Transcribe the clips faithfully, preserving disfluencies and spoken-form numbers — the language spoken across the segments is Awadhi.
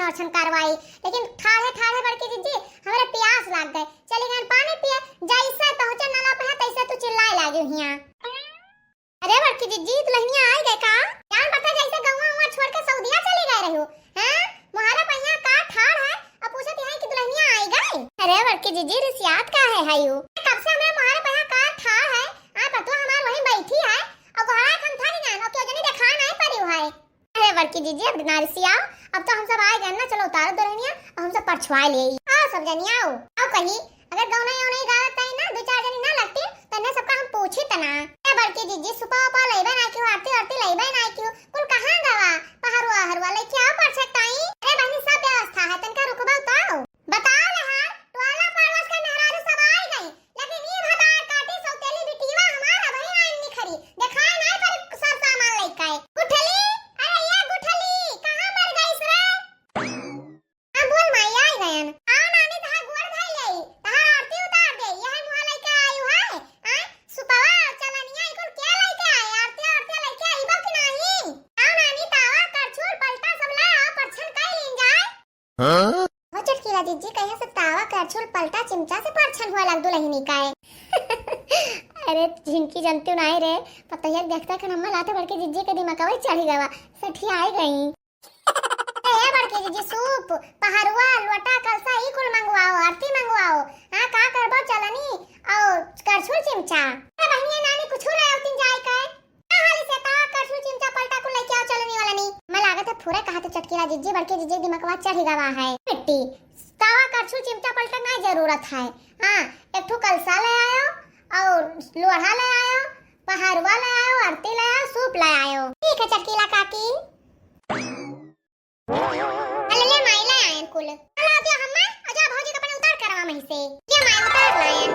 परछन करवाई, लेकिन ठाढ़े ठाढ़े बड़की जिज्जी हमरे प्यास लाग गए, चली गए पानी पिए। जैसे पहुँचे नला पे तैसे तू चिल्लाए लागी हियाँ। अरे बड़की जिज्जी, दुल्हनिया आई गए का? जान पता जैसे गौवा उवा छोड़ के सऊदिया चली गए रही हो, हैं? मुहारा पहिया का ठाढ़ है, अब पूछत है कि दुल्हनिया आई गए। अरे बड़की जिज्जी, रिसियात का है, है यू? कब से हमें मुहारा पहिया का ठाढ़ है, आ पतुआ हमार वहीं बैठी है, और गोहरा खन था कि जान, और क्यों जनी देखा नहीं पड़ी है। अरे बड़की जिज्जी, अब ना रिसियाओ, अब तो हम सब आए गए ना, चलो उतारो दुल्हनिया, और हम सब परछवाए ले आई। आओ सब जनी आओ, आओ कही, अगर गौना यौना गावत ताई ना, दो चार जनी ना लगती, तन्ने सबका हम पूछी तना। ए बड़की जिज्जी, सुपा उपा लइबे ना कियो, आरती आरती लइबे ना कियो, कुल कहाँ गवा? पहरुआ हरुआ लेके आओ परछत ताई। अरे बहनी, सब व्यवस्था है, तनका रुकबा तो। बताओ ले हाल, टोला पड़ोस के मेहरारू सब आई गई, लेकिन ई भतार काटी सौतेली बिटिया हमार अबही ना निखरी, देखाए ना पर सब सामान लेके आए। गुठली, अरे ये गुठली, कहाँ मर गईस रे? हाँ, बोल माई, आई गयन। आओ नानी, तहार गोड़ धइ लेई, तहार आरती उतार दे, यह मुँह लइके आयु है। आय, सुपवा, चलनिया, ई कुल क्या लइके आए? आरती, आरती लइके आइबो कि नाही? आओ नानी, तावा, करछुल, पलटा सब ले आओ, परछन कई लीन जाए। हाँ? हो चटकीला जिज्जी, कहिया से तावा, करछुल, पलटा, चिमचा से परछन हुआ लाग दुलहिनी का है। अरे, झिनकी जनती नाही रे, पतोहिया के देखते खन अम्मा लाते बड़की जिज्जी के दिमागवा चढ़ी गवा, सठियाई गई। ए, ए बड़की जिज्जी, सूप, पहरुआ, लोटा, कलसा, ई कुल मंगवाओ, आरती मंगवाओ। हाँ, का करबो चलनी और करछुल चिमचा। ए बहिनिया नानी, कुछु ले आवतिन जाए के। ना हाली से तावा, करछुल चिमचा पलटा कुल लेके आओ चलनी वाला नी। मैं लागत है फुरे कहा तो चटकीला जिज्जी, बड़की जिज्जी दिमागवा चढ़ी गवा है। बेटी, तावा, करछुल चिमचा पलटा ना जरूरत है। हाँ, एक ठो कलसा ले आयो और लोढ़ा ले आयो, पहरुआ ले आयो, आरती ले आयो, सूप ले आयो। ठीक है चटकीला काकी। अरे ले माई, ले आयन कुल। चलो दिया हम्मा, और जा भौजी के अपने उतार करवा मही से। ये माई उतार लायन।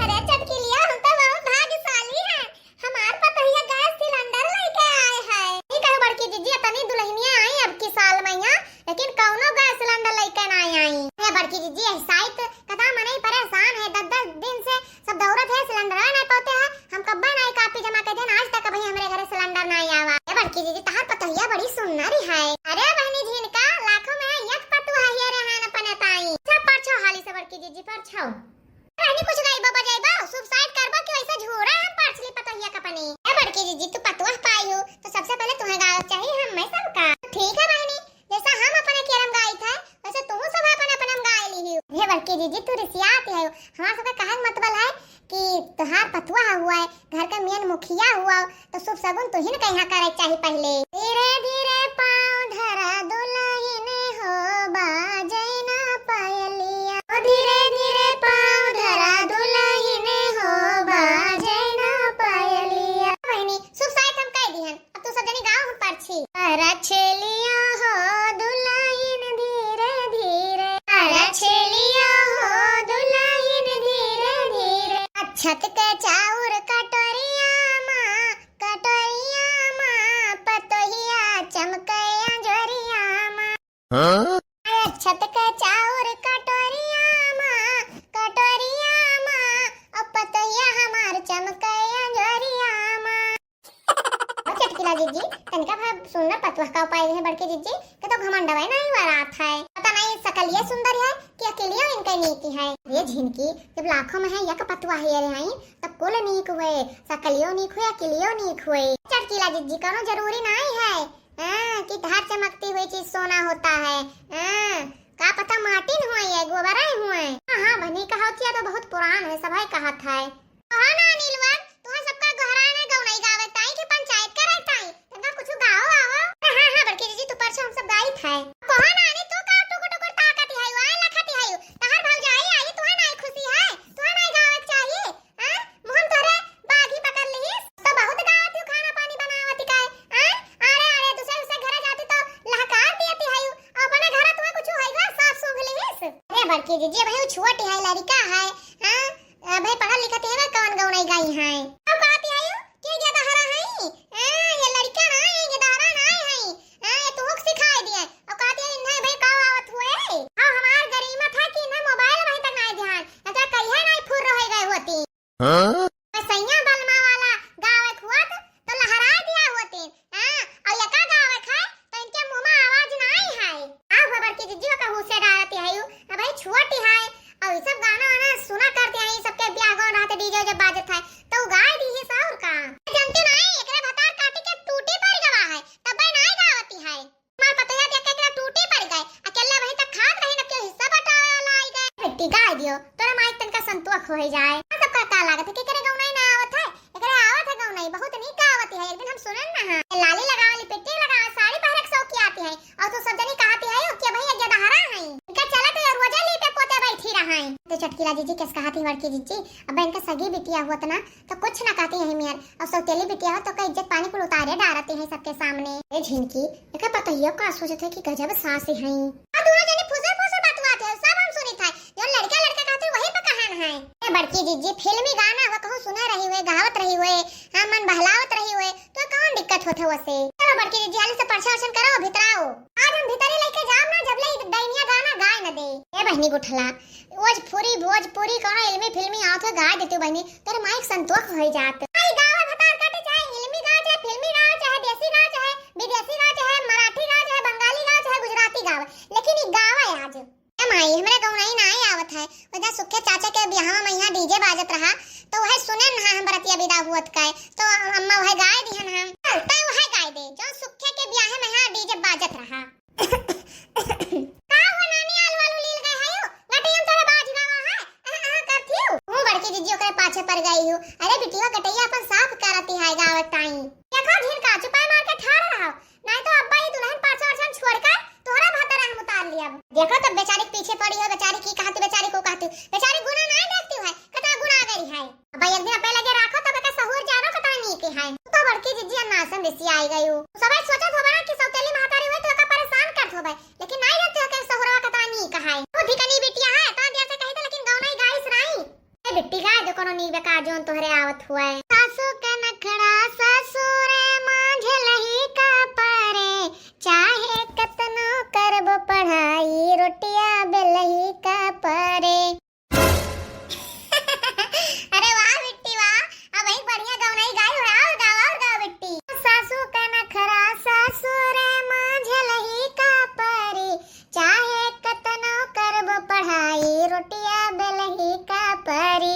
अरे चटकीलिया, हम तो बहुत भाग्यशाली हैं। हमार पतोहिया गैस सिलेंडर लेके आए है। ई कहो बड़की जिज्जी, इतनी दुलहिनिया आई अब की साल में यहाँ, लेकिन कौनो गैस सिलेंडर लेके ना आई। ये बड़की जिज्जी, ऐसा ही तो कदा मनई परेशान है, दस दस दिन से सब दौड़त है, सिलेंडर नहीं पाते हैं। हम कब्बे नहीं कापी जमा कर देन, आज तक अभी हमरे घरे सिलेंडर नहीं आवा। ए बड़की जिज्जी, तहार पतोहिया बड़ी सुन्नर है। अरे बहनी झिनका, लाखों में एक पतोह है रे हान अपने ताई। सब परछो हाली से बड़की जिज्जी, परछो। बहनी कुछ गाइबो बजाइबो, शुभ साइड करबो कि वैसे झूरा हम परछली पतोहिया का पनी। ए बड़की जिज्जी, तू पतोह पाई हो, तो सबसे पहले तुम्हें गावे चाहिए, हम मैं सबका। ठीक है बहनी, जैसा हम अपने केरम गाइत है, वैसे तुहू सब अपन अपन गाय ली हो। हे बड़की जिज्जी, तू रिसियात है, हमार सबके कहे के मतलब है कि तोहार पतोह हुआ है, घर का मेन मुखिया हुआ, तो शुभ सगुन तुहिन कहिया करे के चाही पहले। धीरे धीरे पाँव धरा दुलहिन हो, बाजे ना पायलिया। ओ धीरे धीरे पाँव धरा दुलहिन हो, बाजे ना पायलिया। बहनी, शुभ साइड हम कह दिहन। अब तू सब जनी गाओ, हम परछी। परछेलिया हो दुलहिन धीरे धीरे, परछेलिया हो दुलहिन धीरे धीरे। अच्छत के चाउर कटोरिया मा, कटोरिया मा, पतोहिया चमके अंजोरिया मा। हाँ? अच्छत के चाउर कटोरिया मा, कटोरिया मा, अब पतोहिया हमार चमके अंजोरिया मा। ओ चटकीला जिज्जी, तनिका भर सुंदर पतोह का उपाय है बड़की जिज्जी, के तो घमंडवे नहीं हुआ रात है। पता नहीं सकलिए सुंदर है कि अकेलियो इनके नीक है। ये झिनकी, जब लाखों में है एक पतोह है रे आई, तब कुल नीक हुए, सकलियो नीक हुए, अकेलियो नीक हुए। चटकीला जिज्जी, कोनो जरूरी नहीं है, हाँ, कि धार चमकती हुई चीज सोना होता है, हाँ, का पता माटिन हुए या गोबराई हुए। हाँ, हाँ, बहनी कहावतिया तो बहुत पुरान है, सभाई कहत है। हाँ ना, अनिलवा, तुहैं सबका गोहराए ना गौनई गावे ताई कि पंचायत करे ताई, तनका कुछ गाओ आवो। हाँ, हाँ, बड़की जिज्जी, तू परछो हम सब गाइत है। कहो नानी, तू का टुकुर टुकुर ताकत है, वाय लखत है, तहार भौजाई आई, तुहैं नाई खुशी है, तुहैं नाई गावे के चाहिए, हाँ? मुँह में तोहरे बाघी पकड़ लिहिस, तो बहुत गावत हूँ, खाना पानी बनावत ही काय, हाँ? अरे, अरे, दूसरे, दूसरे घरे जाती तो लहकार दियत है, अपने घरे तुहैं कुछ होई गवा, साफ सूंघ लिहिस। अरे बड़की जिज्जी, भाई छोट है, लड़का है, हाँ? अ, भाई पढ़ल लिखत है, कौन गौनई गाई है? अब कहती है यू कि गेदहरा है, हाँ, ये लड़का ना है, गेदहरा ना है, हाँ, ये तुहक सिखाई दिए। अब कहती है, इन्हें भाई का आवत हुए? हाँ, हमार गरीमत है कि इन्हें मोबाइल वहीं तक नहीं ध्यान, न तो कहिए नहीं फुर रह गए होती। हाँ? सैया बलमा वाला गावे खुआत तो लहराए दिया होती, हाँ, और ये का गावे खाए तो इनके मुँह में आवाज नहीं है। होइ जाए। हाँ, सबका का लागत है कि एकरे गौनई ना आवत है? एकरे आवत है गौनई, बहुत नीक गावत है। एक दिन हम सुनन ना, हाँ, लाली लगावे, lipstick लगावे, साड़ी पहरे के शौक की आती है, और तू सब जनी कहती है कि भाई ये दहरा है, इनका चलत है रोजे लीपे पोते बैठी रहा है। तो चटकीला जीजी केस कहत ही बड़की जीजी, अब इनका सगी बिटिया हुअत ना तो कुछ ना कहती है मियाँ, और सौतेली बिटिया हो तो का इज्जत पानी कुल उतारे डारती है सबके सामने। ए झिनकी, एकर पतोहियो का सोचत है कि गजब सास है। आ दोनों जनी फुसर फुसर बतुआत है, सब हम सुनित है। जौन लड़का लड़का कहते वही पे कहन है। ए बड़की जीजी, फिल्मी गाना हुआ कहूँ सुने रही हुए, गावत रही हुए, हाँ, मन बहलावत रही हुए, तो कौन दिक्कत होत है वसे? चलो बड़की जीजी, हाली से परछा वरछन करो, भीतर आओ। आज हम भीतरी लेके जाम ना, जब ले डाइनिया गाना गाए न दे। ए बहिनी गुठला, भोजपुरी, भोजपुरी कौनो इल्मी फिल्मी आवत है, गाए देती बहिनी, तोरे माइक संतोष हो जात। आई गावे भतार काटे, चाहे इल्मी गावे, चाहे फिल्मी गावे, चाहे देसी गावे, चाहे विदेशी गावे, चाहे मराठी गावे, चाहे बंगाली गावे, चाहे गुजराती गावे, लेकिन ई गावे आज। ए माई, हमरे गौनई नाई आवत है। ओदा सुखे चाचा के बियाह में यहाँ डीजे बाजत रहा, तो वह सुने न हम बरतिया विदा हुअत का, तो अम्मा वह गाए दिहन हम। चल, तै वह गाए दे, जो सुखे के बियाह में यहाँ डीजे बाजत रहा। का हो नानी, आलू आलू लील गए है यू? गटैया में तोरे बाज गावा है? अहाँ, अहाँ करती हो? हूँ, बड़की जीजी ओकरे पाछे पड़ गई हूँ। अरे बिटिया, गटैया अपन साफ करती है गावत टाइम। देखो झिनका, चुपाई मार के ठाड़ रहा। नाहीं तो अब्बा ई दुल्हन परछा वरछन छोड़कर तोहरा भतरा हम उतार लियब। देखो तब बेचारी के पीछे पड़ी हो, बेचारी की कहती, बेचारी को कहती, बेचारी गुना नाहीं देखती है, कितना गुना गई है। अब्बा एक दिन अपने लगे राखो तब एकर सहूर जानो कितना नीक है। तो बड़की जिज्जी अन्नासन रिसी आई गई हो। सबे सोचत होबे ना कि सौतेली महतारी हुए तो एका परेशान करत होबे, लेकिन नाहीं जानती हो कि सहुरवा कितना नीक है। खुद ही कनी बिटिया है, इतना देर से कही था लेकिन गौनई गाइस नाहीं। ए बिट्टी गाय दे कोनो नीक बेकार जौन तोहरे आवत हुए। सासू के नखड़ा ससुरे माझ लही का पारे, चाहे कतनो करबो पढ़ाई रोटिया बेलही का पारे। अरे वाह बिट्टी वाह, अब एक बढ़िया गौनई गाई हो, और गाओ, और गाओ बिट्टी। सासू के नखड़ा ससुरे माझ लही का पारे, चाहे कतनो करबो पढ़ाई रोटिया बेलही का पारे।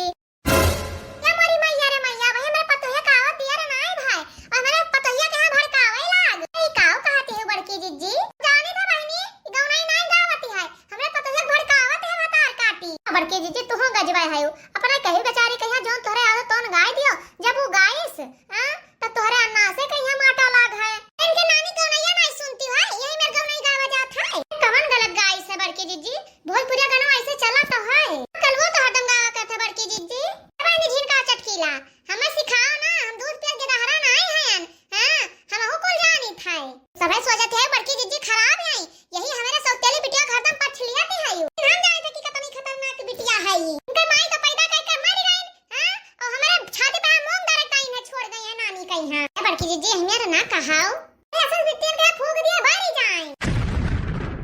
ए मोरी मैया रे मैया, भाई हमरे पतोहिया का आवत दिया रे नाई भाई, और हमरे पतोहिया के यहाँ भड़कावे लाग। ई काऊ कहती है बड़की जिज्जी? जानी था बहिनी, ई गौनई नाई गावती है, हमरे पतोहिया के भड़कावत है भतार काटी। बड़की जिज्जी तुहूँ गजबे है, अपने कही बेचारी कहिया जौन तोहरे आवत तौन गाय दियो, जब वो गाइस, हाँ, तब तोहरे अन्नासे कहिया माटा लाग है। इनके नानी गौनैया नाई सुनती है, यही मेर गौनई गावा जात है। कवन गलत गाइस है बड़की जिज्जी? भोजपुरिया गाना ऐसे चला तो है। कलुओ तो हरदम गावा करत है बड़की जिज्जी। ए बहिनी झिनका चटकीला, हमें सिखाओ ना, हम दूध पियत गिदहरा नाई हयन। हाँ, हमहू कुल जानित है। सभे सोचत है बड़की जिज्जी खराब है, यही हमारे सौतेली बिटिया के हरदम पक्ष लियत है। हम जानित है कि कितनी खतरनाक बिटिया है ई। इनके माई तो पैदा करके मर गई, हाँ, और हमारे छाती पे मूंग डालत टाइम है छोड़ गई है नानी कहीं। हाँ, ए बड़की जिज्जी हमें ना कहाओ। ए, असल बिट्टियन के फूंक दिए बारी जाए।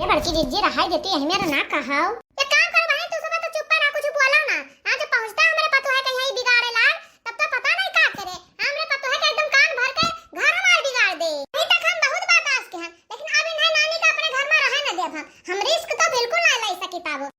ए बड़की जिज्जी रहाई देती, यही मेरा ना कहाओ। एक काम करो बहन, तू सब तो चुप रहा, कुछ बोला ना। हाँ, जब पहुँचता हमारे पतोह के यहीं बिगाड़े लाग, तब तो पता नहीं का करे। हमरे पतोह के एकदम कान भर के घर हमार बिगाड़ दे। अभी तक हम बहुत बर्दाश्त के हैं, लेकिन अब इन्हें नानी का अपने घर में रहे न देब हम। हम रिस्क तो बिल्कुल ना ले सकी पाबो।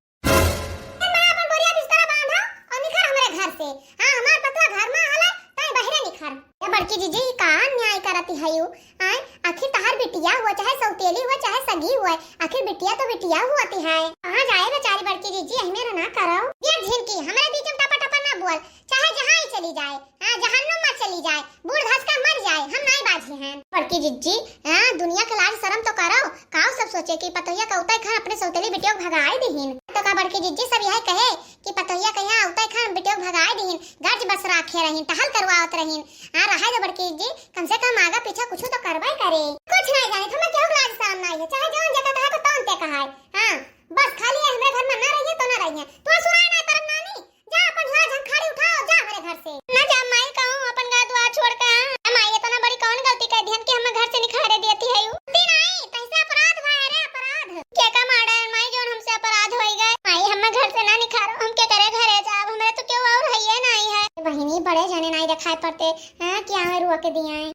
मैं अपन बोरिया बिस्तरा बांधा और निखर हमरे घर से। हाँ, हमार पतोह घर में हले, तई बहरे निखर। ए बड़की जिज्जी, ई का अन्याय करती है यू? आय, आखिर तहार बिटिया हुआ, चाहे सौतेली हुआ, चाहे सगी हुआ, आखिर बिटिया तो बिटिया हुआ ती है। कहाँ जाए बेचारी बड़की जिज्जी, यही मेरा ना करो। ये झिनकी, हमारे बीच में टपा टपा ना बोल, चाहे जहाँ ही चली जाए, हाँ, जहन्नुम में चली जाए, बूड़ धस के मर जाए, हम नाई बाझे हैं। बड़की जिज्जी, हाँ, दुनिया के लाज शरम तो करो, काऊ सब सोचे कि पतोहिया का उताई खान अपने सौतेली बिटिया को भगाए दिहिन। तो का बड़की जिज्जी सब यही कहे कि पतोहिया कहिया उताई खान बिटिया को भगाए दिहिन, गर्ज बस राखे रहिन, टहल करवावत रहिन। हाँ, रहे दो बड़की जिज्जी, कम से कम आगा पीछा कुछ तो करबे करे। कुछ नहीं जाने, हमें केहू के लाज शरम नहीं है, चाहे जौन जगह कहा तो तौन ते कहाए। हाँ, बस खाली ये हमरे घर में ना रहिए तो ना रहिए। तू सुनाए ना करम नानी, जा अपन झोला झंखाड़ी उठाओ, जा हमरे घर से। ना जा माई, कहूँ अपन घर द्वार छोड़ के। आ माई, इतना बड़ी कौन गलती कर दिहन कि हमें घर से निखारे देती है यू? गलती नहीं, तैसे अपराध हुआ है रे, अपराध। के का मारा है माई, जौन हमसे अपराध होई गए? माई, हमें घर से ना निखारो, हम के करे घरे जाब, हमरे तो केहू और हइये नहीं है। बहिनी, बड़े जने नहीं दिखाई पड़ते, हाँ, क्या हमें रुआ के दिया है?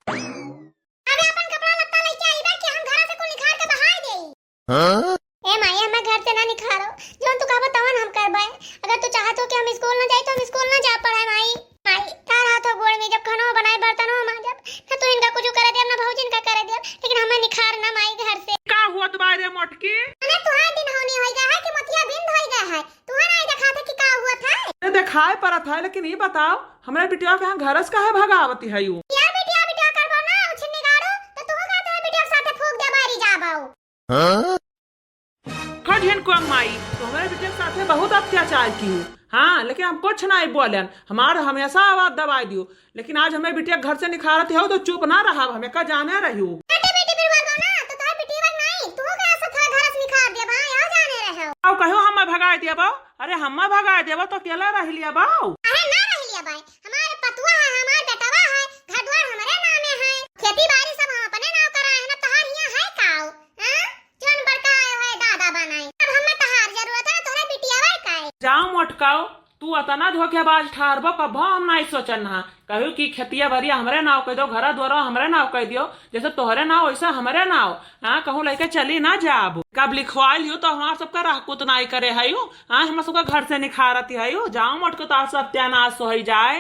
अबे अपन कपड़ा लत्ता लेके आई बे कि हम घर से कुल निखार के बहाई देई। हाँ? ए माई, हमें घर से ना निखारो, जौन तू कहबो तवन हम करबे। अगर तू चाहत हो कि हम स्कूल ना जाई तो हम स्कूल ना जा पड़े माई। माई, तार हाथ हो गोड़ में, जब खानो बनाए बर्तन हो मांजब, ना तू इनका कुछ करे देब ना भौजी इनका करे देब, लेकिन हमें निखार ना माई घर से। का हुआ तुम्हारे मोटकी? अरे तुहार दिन होनी होई गया है कि मोतिया बिंद होई गया है, तुहार नहीं देखा था कि का हुआ था? अरे दिखाए पर था, लेकिन ई बताओ, हमरे बिटिया के यहाँ घरस काहे भगावती है यू? यार बिटिया, बिटिया करबो ना, उछिन्नी गाड़ू, तो तू का तोहरे बिटिया के साथे फूंक दे बारी जाबो। हाँ? खा झिनकुआ माई, तो हमरे बिटिया के साथे बहुत अत्याचार किहू। हाँ, लेकिन हम कुछ नाहीं बोलेन, हमार हमेसा आवाज दबाइ दियो। लेकिन आज हमरे बिटिया घर से निखारत हो तो चुप ना रहब, हमें का जाने रहियो। बेटी, बेटी, फिर बोलबो ना, तो तोहर बिटिया बन नाहीं, तू का ऐसा था घर से निखार दिया बा, यहाँ जाने रहो। आओ कहो हम भगाइ दिया बा, अरे हम भगाइ दिया बा तो अकेला रह लिया बा। अरे ना रह लिया बा, हमार पतुआ है, हमार बेटवा है, घर द्वार हमरे नामे है, खेती बारी सब हम अपने नाव कराए हैं ना, तोहार हियाँ है काऊ? हाँ? जौन बड़का आयो है दादा बनाई। अब हमें तहार जरूरत है, तोहरे बिटिया वही काहे? जाओ मोटकाओ, तू अतना धोखेबाज ठहरबो, कभो हम नाहीं सोचन हा। कहू कि खेतिया बरिया हमरे नाव कह दो, घरा द्वारा हमरे नाव कह दियो, जैसे तोहरे नाव वैसे हमरे नाव। हाँ, कहूँ लेके चली ना जाब। कब लिखवाइल हो तो हमार सबका रहकुत नाहीं करे है यू। हाँ, हमार सबका घर से निखारत है यू। जाओ मोटको, तो सत्यानाश हो ही जाए।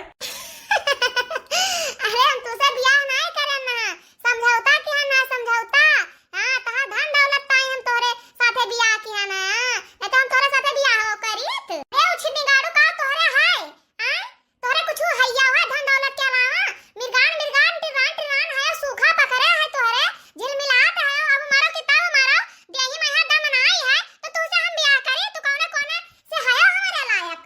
अरे हम तुझसे बियाह नाहीं करे ना, समझौता किया ना समझौता। हाँ, तहार धन दौलत ताई हम तोहरे साथे बियाह किया ना, नहीं तो हम तोहरे साथे बियाह हो करीत। ए उछिन्नी गाड़ू का तोहरे है? हाँ? तोहरे कुछ हैया है धन दौलत के अलावा? मिर्गान, मिर्गान, टिर्रान, टिर्रान है, सूखा पकड़े है तोहरे, झिलमिलात है, अब मारो कि तब मारो, देही में है दम नाई है, तो तुझसे हम बियाह करी, तू कौने, कौने से है हमरे लायक?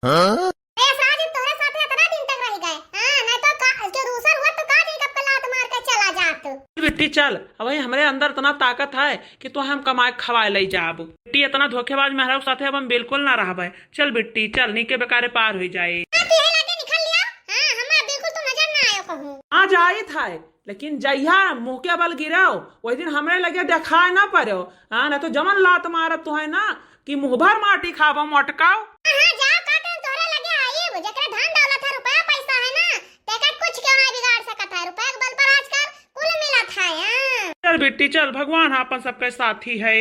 हाँ? ए, असराज, तोहरे साथे इतना दिन तक रह गए। हाँ, नहीं तो का, जो दूसर हुआ तो का जी कब लात मार के चला जात। बिट्टी चल, अब वही हमरे अंदर इतना ताकत है कि तो हम कमाए खवाए ले जाब। बिट्टी इतना धोखेबाज मेहरारू साथे अब हम बिल्कुल ना रहबे। चल बिट्टी चल, नीके बेकारे पार हो जाए। हाँ, तू यही लागे निकल लिया। हाँ, हमें बिल्कुल तू नजर ना आयो कहूँ। हाँ, जाइत है, लेकिन जहिया मुँह के बल गिरो, वही दिन हमरे लगे देखाए ना पड़ो। हाँ, ना तो जमन लात मारब तू है ना, कि मुँह भर माटी खाबो मोटकाओ। हाँ, हाँ, जा काटन तोहरे लगे आइब, जेकरे धन दौलत है, रुपया पैसा है ना, तेकर कुछ क्यों ना बिगाड़ सकत है। रुपया के बल पर आजकल कुल मिलत है, हाँ। चल बिट्टी चल, भगवान आपन सबके साथी है।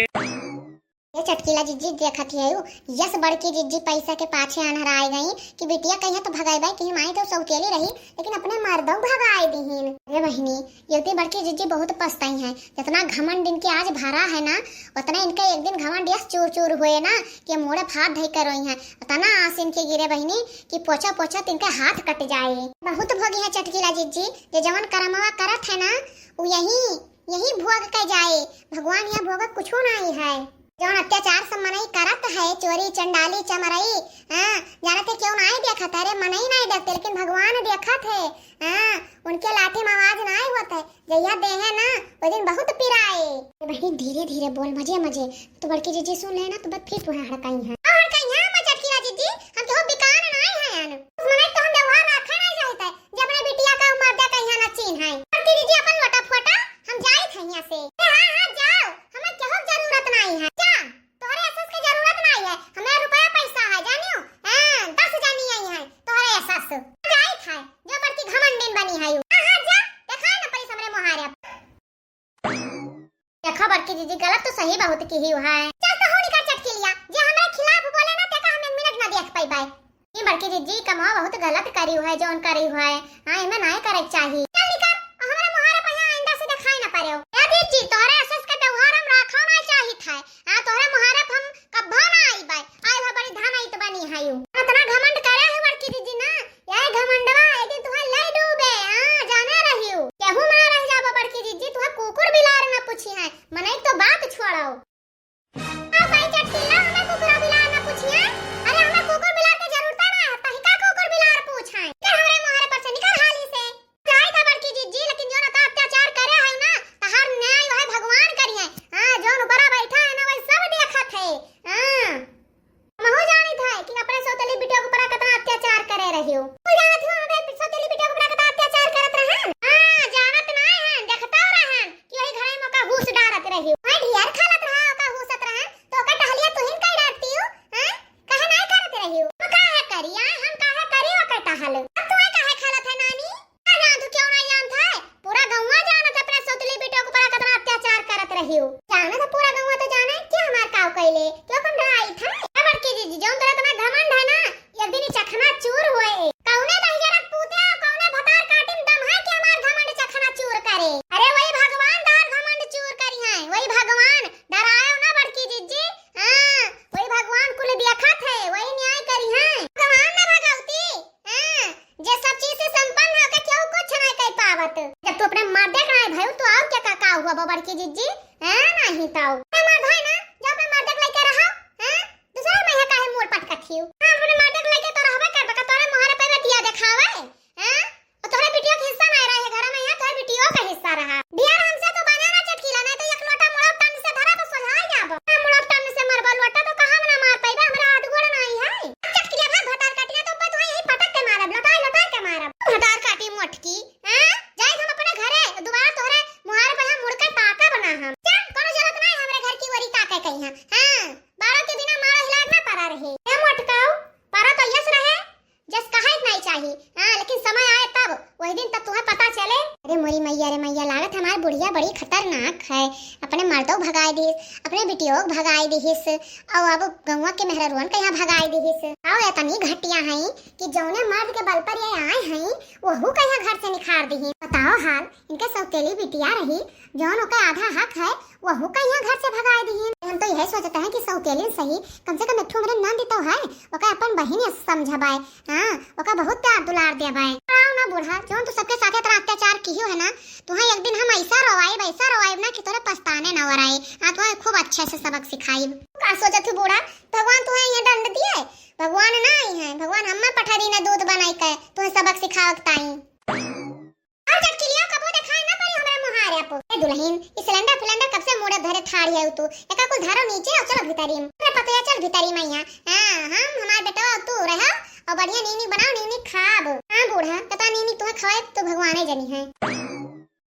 ये चटकीला जिज्जी देखत है यू, यस बड़की जिज्जी पैसा के पाछे अनहराए गई कि बिटिया कहिया तो भगाई बाई, कहीं माई तो सौतेली रही, लेकिन अपने मर्दों भगाए दिहिन। अरे बहिनी, ये तो बड़की जिज्जी बहुत पछताई हैं। जितना घमंड इनके आज भरा है ना, उतना इनके एक दिन घमंड यस चूर चूर हुए ना कि मूड़े फाट धई कर रोई हैं। उतना आस इनके गिरे बहिनी कि पोछा पोछा तो इनके हाथ कट जाए। बहुत भोगी है चटकीला जिज्जी, जे जवन करमवा करत है ना, उ यही, यही भोग के जाए। भगवान यहाँ भोग कुछो नाहीं है। जौन अत्याचार सब मनई करत है, चोरी, चंडाली, चमरई, हाँ, जानत है क्यों नाहीं देखत है? अरे मनई नाहीं देखते, लेकिन भगवान देखत है। हाँ, उनके लाठी में आवाज नाहीं होत है, जहिया देहे ना, वो दिन बहुत पिराए। ए बहिनी, धीरे धीरे बोल, मजे मजे, तो बड़की जिज्जी सुन ले ना, तो बस फिर तुहे हड़काई है। और हड़काई है, मैं चटकीला जिज्जी, हम केहू बिकान नाहीं है। मनई तो हम व्यवहार रखे नाहीं जाइत है, जे अपने बिटिया का मर्दे कहिया ना चीन्है। बड़की जिज्जी अपन लोटा फोटा, हम जाइत है यहाँ से। ए, हाँ, हाँ, जाओ, हमें केहू जरूरत नाहीं है। जा, तोहरे एहसास के जरूरत नाहीं है, हमें रुपया पैसा है, जानियो? हाँ, दस जानी आई है, तोहरे एहसास। जाइत है, जो बड़की घमंडिन बनी है यू। हाँ, हाँ, जा, देखाए ना पड़ी हमरे मोहारे। देखो बड़की जिज्जी, गलत तो सही बहुत किहिउ है। चल तो हो निकर चटकिलिया, जे हमरे खिलाफ बोले ना, तेका हम एक मिनट ना देख पइबै। ई बड़की जिज्जी कमवा बहुत गलत करिउ है, जौन करिउ है। हाँ, एमे नाहीं करे के चाही। चल निकर, और हमरे मोहारे पर यहाँ आइंदा से देखाई ना पड़ेउ। ए जिज्जी, तोहरे एहसास के व्यवहार हम राखो नाहीं चाहित है। हाँ, तोहरे मोहारे पर हम कब्बो ना आइबै। आइल है बड़ी धनइत बनी है यू। इतना घमंड करे है बड़की जिज्जी ना, यह घमंडवा एक दिन तुहे ले डूबे, हाँ, जाने रहियो। केहू में ना रह जाबो बड़की जिज्जी, तुहे कुकुर बिलार ना पूछी है, मनई तो बात छोड़ो। आ भाई चटकीला, हमें कुकुर बिलार ना पूछी है। अरे हमें कुकुर बिलार के जरूरत ना है, तही का कुकुर बिलार पूछ है। निकर हमरे मोहरे पर से, निकर हाली से। जाए था बड़की जिज्जी, लेकिन जो ना अत्याचार करे है ना, तहार न्याय वह भगवान करिहैं। हाँ, जौन ऊपरा बैठा है ना, वही सब देखत है। हाँ। महू जानित है कि अपने सौतेली बिटिया के ऊपर कितना अत्याचार करे रहियो। तू जानत हो, हमरे सौतेली बिटिया के ऊपर कितना अत्याचार करत रहन? हाँ, जानत नाहीं है, देखता रहन कि वही घर में ओका घूस डारत रहियो। वही ढियर खालत रहा, ओका घूसत रहन, तो ओका टहलिया तुहिन कई डारती हो, हैं? काहे नाहीं करत रहियो? हम काहे करी, आय? हम काहे करी ओकर टहल? अब तू आय काहे खालत है नानी? ना जानत हो, क्यों नाहीं जानत है? पूरा गौवा जानत है अपने सौतेली बिटिया के ऊपर कितना अत्याचार करत रहियो। जानत है पूरा गौवा तो जाने कि हमार काव कइले, क्यों कौन रहा आई था? ए बड़की जिज्जी, जौन तोरा इतना घमंड है ना, एक दिन ही चखना चूर होए। कौने दहिजरक पूते और कौने भतार काटिन दम है कि हमार घमंड चखना चूर करे? अरे वही भगवान तहार घमंड चूर करिहैं, वही भगवान। डरायो ना बड़की जिज्जी, हाँ, वही भगवान कुल देखत है, वही न्याय करिहैं। भगवान ना भगवती, जब तू अपने मर्दे का नाहीं भयू, तो और क्या का, का हुआ बा बड़की जिज्जी? हैं, नाहीं तो अपने मर्द है ना, जो अपने मर्दे के लइके रहा, हैं? दूसरा महिया काहे मूड़ पटकत हियो? हाँ, अपने मर्दे के लइके तो रहबे करबे का, तोरे मुहारे पे बेटिया देखावे, हैं? और तोहरे बिटियो के हिस्सा नाहीं रहे घर में, यहाँ तोहरे बिटियो का हिस्सा रहा। बियाह हमसे तो बना ना चटकीला, नाहीं तो एक लोटा मुड़ो टन से धरा तो सोझाई जाबो। हाँ, मुड़ो टन से मरबो, लोटा तो कहाँ ना मार पाइबे, हमरा हाथ गोड़ नाहीं है। चटकीला भाई भतार काटिया तो तुहे यही पटक के मारब, लोटाई लोटाई के मारब। भतार काटी मोटकी, हैं? जाए हम अपने घरे, दोबारा तोहरे मुहारे पे हम मुड़ के ताकब ना हम। चल, कोनो जरूरत नाहीं हमरे घर की ओरी ताके कहीं है। हाँ, बाड़ो के बिना मारो हिलार ना परा रहे। ए मोटकाऊ, परा तो यस रहे, जस कहा ही नाहीं चाही। हाँ, लेकिन समय आए तब, वही दिन तब तुहे पता चले। अरे मोरी मैया रे मैया, लागत हमार बुढ़िया बड़ी खतरनाक है। अपने मर्दो भगाए दिहिस, अपने बिटियो भगाए दिहिस, और अब गौवा के मेहररुअन के यहाँ भगाए दिहिस। और इतनी घटिया हैं कि जौने मर्द के बल पर ये आए हैं, वहू के यहाँ घर से निखार दिहिन। बताओ हाल, इनके सौतेली बिटिया रही, जौन ओके आधा हक है, वहू का यहाँ घर से भगाए दिहिन। हम तो यही सोचते हैं कि सौतेलिन सही, कम से कम एक ठो हमरे नंद तो है, ओके अपन बहिन समझबाए। हाँ, ओका बहुत प्यार दुलार देबाए। आओ ना बूढ़ा, जौन तू सबके साथे इतना अत्याचार कियो है ना, तुहे एक दिन हम ऐसा रोवाइब, ऐसा रोवाइब ना कि तोरे पछताने ना ओराई। हाँ, तुहे खूब अच्छे से सबक सिखाइब। का सोचत हूँ बूढ़ा, भगवान तुहे यहाँ दंड दिए? भगवान ना आई हैं, भगवान हम्मे पठा दी ना दूध बनाई के तुहे सबक सिखावक ताई। और चटकिलिया कबो देखाई ना पड़ी हमरे मुहारे पे। ए दुल्हन, ई सिलेंडर फिलेंडर कब से मुड़े धरे ठाड़ी है तू? एका कुल धरो नीचे और चलो भीतरी में। अरे पतोया चल भीतरी में यहाँ। हाँ, हम हमार बेटवा और तू रहो और बढ़िया नीनी बनाओ, नीनी खाब। हाँ बूढ़ा, कता नीनी तुहे खवाए तो भगवाने जनी है।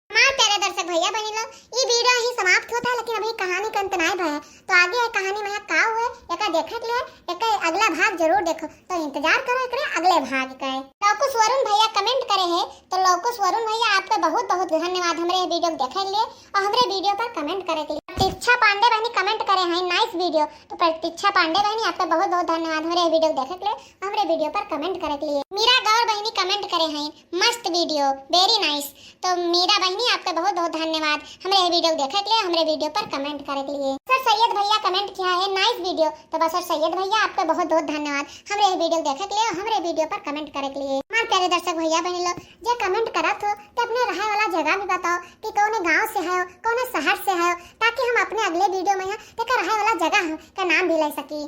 हमार प्यारे दर्शक भैया बहनी लोग, ई वीडियो ही समाप्त होता है, लेकिन अभी कहानी का अंत नाय भय। तो आगे है कहानी में का हुए, एका देखे के लिए, एका अगला भाग जरूर देखो। तो इंतजार करो एकरे अगले भाग का। लौकुश वरुण भैया कमेंट करे है, तो लौकुश वरुण भैया आपके बहुत बहुत धन्यवाद हमरे ये वीडियो को देखे के लिए और हमरे वीडियो पर कमेंट करे के लिए। प्रतीक्षा पांडे बहनी कमेंट करे हैं, नाइस वीडियो। तो प्रतीक्षा पांडे बहनी आपके बहुत बहुत धन्यवाद हमरे ये वीडियो को देखे के लिए, हमरे वीडियो पर कमेंट करे के लिए। मीरा गौर बहनी कमेंट करे हैं, मस्त वीडियो, वेरी नाइस। तो मीरा बहनी आपके बहुत बहुत धन्यवाद हमरे ये वीडियो देखे के लिए, हमरे वीडियो पर कमेंट करे के लिए। सर सैयद भैया कमेंट किया है, नाइस वीडियो। तो बस सर सैयद भैया आपके बहुत बहुत धन्यवाद हमरे ये वीडियो देखे के लिए, हमरे वीडियो पर कमेंट करे के लिए। हमारे प्यारे दर्शक भैया बहनी लोग, जे कमेंट करत हो तो अपने रहे वाला जगह भी बताओ कि कौने गांव से है, कौने शहर से है, ताकि हम अपने अगले वीडियो में यहाँ तेकर रहे वाला जगह का नाम भी ले सकी।